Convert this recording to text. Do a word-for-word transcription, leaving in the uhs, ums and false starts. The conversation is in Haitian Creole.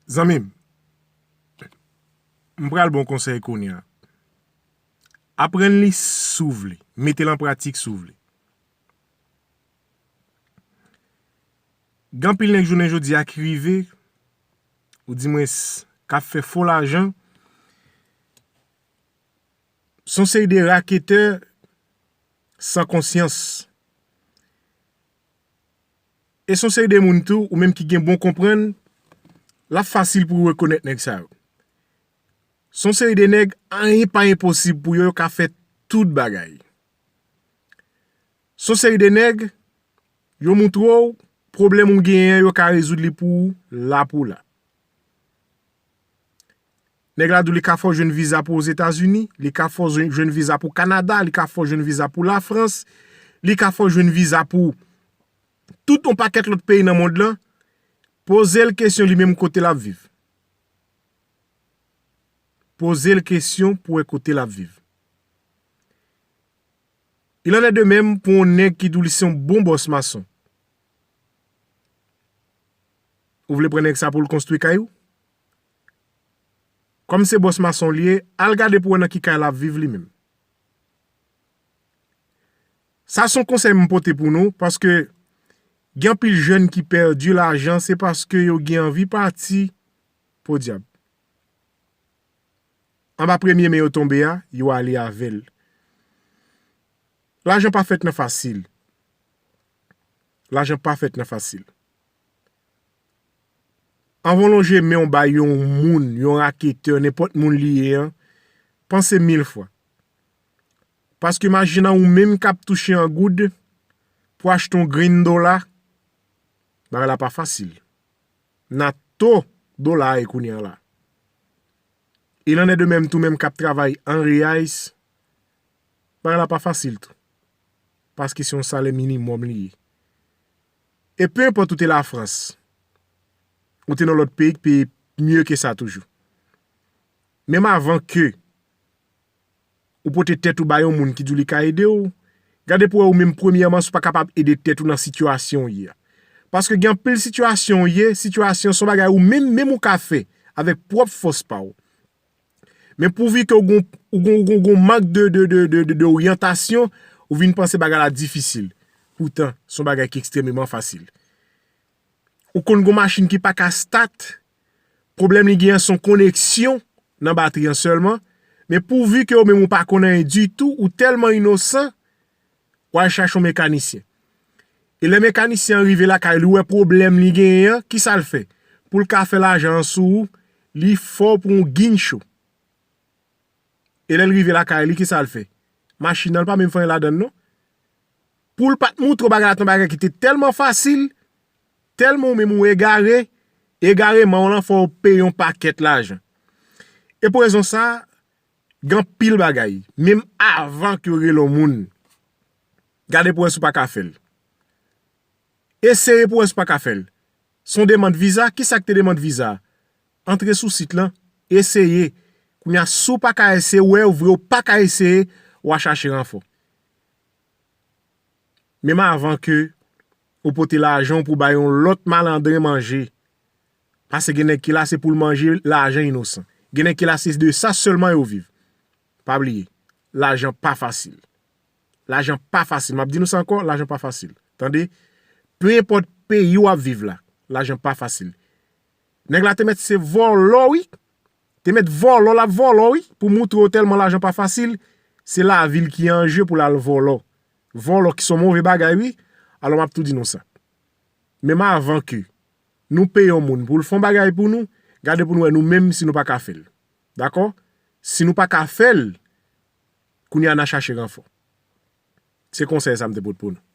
Zanmi m, m pral ba w konsèy kounye a. Aprann li si w vle, mete l an pratik si w vle. Gen anpil nèg jounen jodi a ki rive, oudimwens k ap fè fo lajan, se yon seri de raketè san konsyans. E se yon seri de moun tou, ou menm ki gen bon konprann, l ap fasil pou w rekonèt nèg sa yo. Se yon seri de nèg, anyen pa enposib pou yo, yo ka fè tout bagay. Se yon seri de nèg, yo moutre w, pwoblèm ou genyen an, yo ka rezoud li pou ou, la pou la. Nèg la di w li ka fè w jwenn viza pou Ozetazini, li ka fè w jwenn, jwenn viza pou Kanada, li ka fè w jwenn viza pou Lafrans, li ka fè w jwenn viza pou tout yon pakèt lòt peyi nan mond lan. Poze l kesyon li menm kote l ap viv. Poze l kesyon pou wè kote l ap viv. Il en est de même pou yon nèg ki di w li se yon bon bòs mason. Ou vle pran nèg sa pou l konstwi kay ou? Kòm se bòs mason li ye, al gade pou wè nan ki kay l ap viv li menm. Sa se yon konsèy m pote pou nou, paske gen anpil jèn ki pèdi lajan, se paske yo gen anvi pati, podyab. Anba premye men yo tonbe a, yo ale avè l. Lajan pa fèt nan fasil. Lajan pa fèt nan fasil. Anvan w lonje men w bay yon moun, yon raketè, nenpòt moun li ye an, panse mil fwa. Paske imajine w menm k ap touche an goud pou achte yon grenn dola, bagay la pa fasil. Nan to dola a ye kounye a la. Il en est de même tou menm k ap travay an reais, bagay la pa fasil tou. Paske se yon salè minimòm li ye. E pe enpòt ou te Lafrans, ou te nan lòt peyi k peye mye ke sa toujou. Menm avan ke ou pote tèt ou bay yon moun ki di w li ka ede w, gade pou wè ou menm premyèman si w pa kapab ede tèt ou nan sitiyasyon w ye a. Paske gen anpil sitiyasyon w ye, sitiyasyon se yon bagay ou menm, menm ou ka fè avèk pwòp fòs pa w. Men pouvi ke ou gon, ou gon, ou gon, gon mank de, de, de, de, de, de oryantasyon, ou vin panse bagay la difisil. Poutan, se yon bagay ki ekstrèmeman fasil. Ou konn gon machin ki pa ka stat, pwoblèm li genyen se yon koneksyon nan batri an sèlman, men pouvi ke ou menm ou pa konn anyen ditou, ou tèlman inosan, w al chache yon mekanisyen. E lè mekanisyen an rive lakay li, ou wè pwoblèm li genyen an, kisa l fè? Pou l ka fè lajan an sou ou, li fè w pou yon gincho. E lè l rive lakay li, kisa l fè? Machin nan, l pa menm fè anyen ladan l non. Pou l pa t moutre w bagay la te yon bagay ki te tèlman fasil, tèlman ou menm ou egare, egareman w lan fè w peye yon pakèt lajan. E pou rezon sa, gen anpil bagay, menm avan ke yo rele yon moun, gade pou wè si w pa ka fè l. Eseye pou wè si w pa ka fè l. Se yon demann viza, kisa k te demann viza a? Antre sou sit lan, eseye. Kounye a, si w pa ka eseye, ou wè vre ou pa ka eseye, w a chache ranfò. Menm avan ke ou pote lajan w pou bay yon lòt malandren manje. Paske gen nèg ki la se pou l manje lajan inosan. Gen nèg ki la se de sa sèlman yo viv. Pa bliye, lajan pa fasil. Lajan pa fasil. M ap di nou sa ankò, lajan pa fasil. Tande? Pe enpòt peyi w ap viv la, lajan pa fasil. Nèg la te mèt se vòlò, wi. Te mèt vòlò, l ap vòlò, wi. Pou moutre w tèlman lajan pa fasil, se lavi l ki an je pou l al vòlò. Vòlò ki se yon move bagay, wi. Alò, m ap tou di nou sa. Menm avan ke nou peye yon moun pou l fè yon bagay pou nou, gade pou nou wè nou menm si nou pa ka fè l. Dakò? Si nou pa ka fè l, kounye a n a chache ranfò. Se konsèy sa m te pote pou nou.